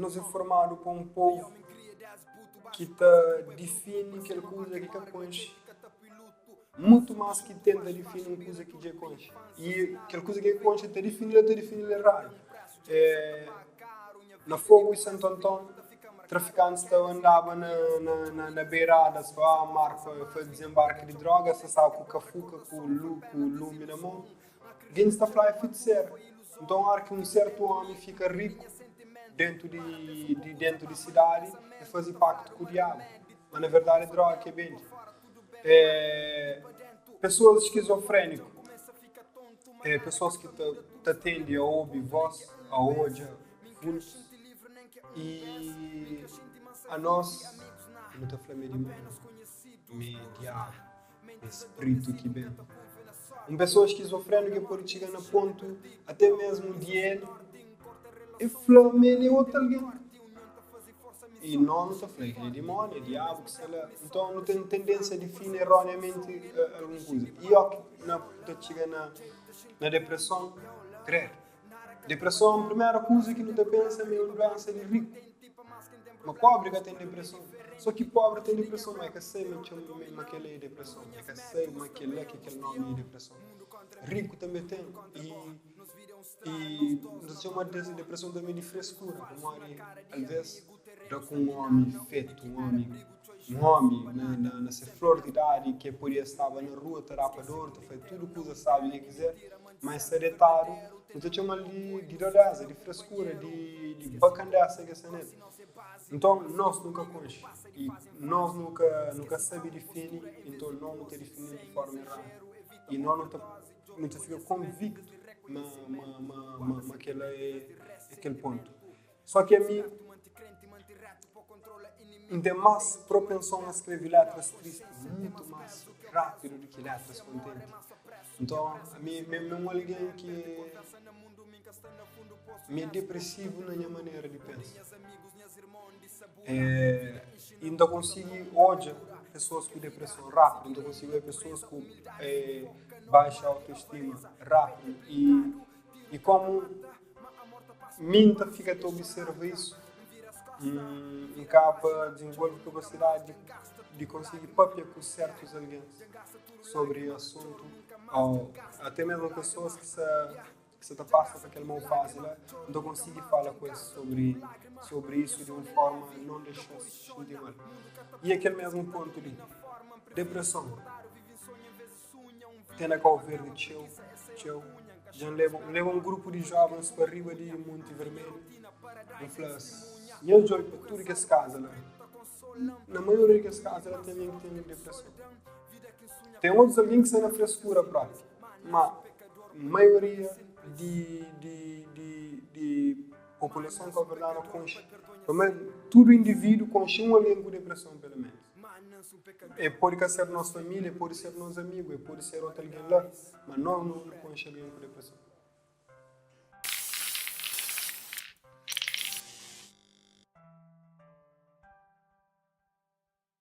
Nos é formadu pa un povu ki ta difini kel kuza ki ka konxe mutu más ki tenta difini un kuza ki dja e konxe. I kel kuza ki e konxe ta difini-l el ta difini-l eradu. É, na Fogu i Santu Anton, trafikantis ta andaba na, na, na, na beiradas pa mar pa faze dizenbarki di droga, es ta staba ku kafuka, ku, lu, ku lumi na mon. Gentis ta fla é fitisera. Nton, óra ki un sertu ómi fika riku dentu di, di dentu di sidadi, el faze paktu ku diabu. Ma na verdadi é droga ki el bende. É, pesoas skizofréniku é pesoas ki ta, ta tendi a obi vós, a odja vultus. I anos, nu ta fla ma é dimóniu, ma é diabu. É spritu ki ben. Un pesoa skizofréniku el pode txiga na pontu até mésmu di el el fla ma el é otu algen. I nos nu ta fla el é dimóniu, é diabu ki sta la. Nton nu ten tendénsia di difini eróniamenti algun kuza. I óki na ta txiga na na depreson, kredu. Depreson, primeru kuza ki nu ta pensa ma é un duénsa di riku. Ma pobri ka ten depreson. So ki pobri ten depreson, ma e ka sabe ma txoma ma kel-la é depreson. E ka sabe ma kel-la ki kel nomi é depreson. Riku tanbe ten. I i nu ta txoma depreson tanbe di freskura, pamodi alves da ku un omi fetu, un omi un omi na na na se flor di idadi ki e podia staba na rua ta rapa dor, ta faze tudu kuza sabi ki e kizer, ma e sta detadu. Nu ta txoma-l di di dodeza, di freskura, di di bakandesa ki e sta nel. Nton, nos nu ka konxe i nos nu ka nu ka sabe difini, nton nos nu ta difini di forma eradu i nos nu ta nu ta fika konviktu ma ma ma ma ma kel-la é é kel pontu. Só ki ami N ten más propenson a skrebe letras tristi mutu más rápidu di ki letras kontenti. Nton, ami mi é un algen ki mi é depresivu na nha manera di pensa. I N ta konsigi odja pesoas ku depreson rápidu, N ta konsigi odja pesoas ku baixa autoestima rápidu. I kómu Mi N ta fika ta observa isu, N kaba dizenvolve kapasidadi di konsigi papia ku sertus algen sobri asuntu ô ate mesmu pesoas ki sta ki sta ta pasa pa kel mau fazi la, N ta konsigi fala ku es sobri sobri isu di un forma non dexa-s xinti mal. I é kel mesmu pontu li, depreson. Ten na Kau Verdi txeu, txeu. Dja N leba, N leba un grupu di jovens pa riba di Monti Vermelhu. N fla-s, Nhos djobe pa tudu kes kaza la. Na maioria di kes kaza la ten algen ki ten depreson. Ten otus algen ki sta na freskura propi, má maioria di, di, di, di populason kauverdianu konxe, pamodi tudu individu konxe un algen ku depreson peloménus. E pode ka ser nos família, e pode ser nos amigu, e pode ser otu algen la, ma nos nu konxe algen ku depreson.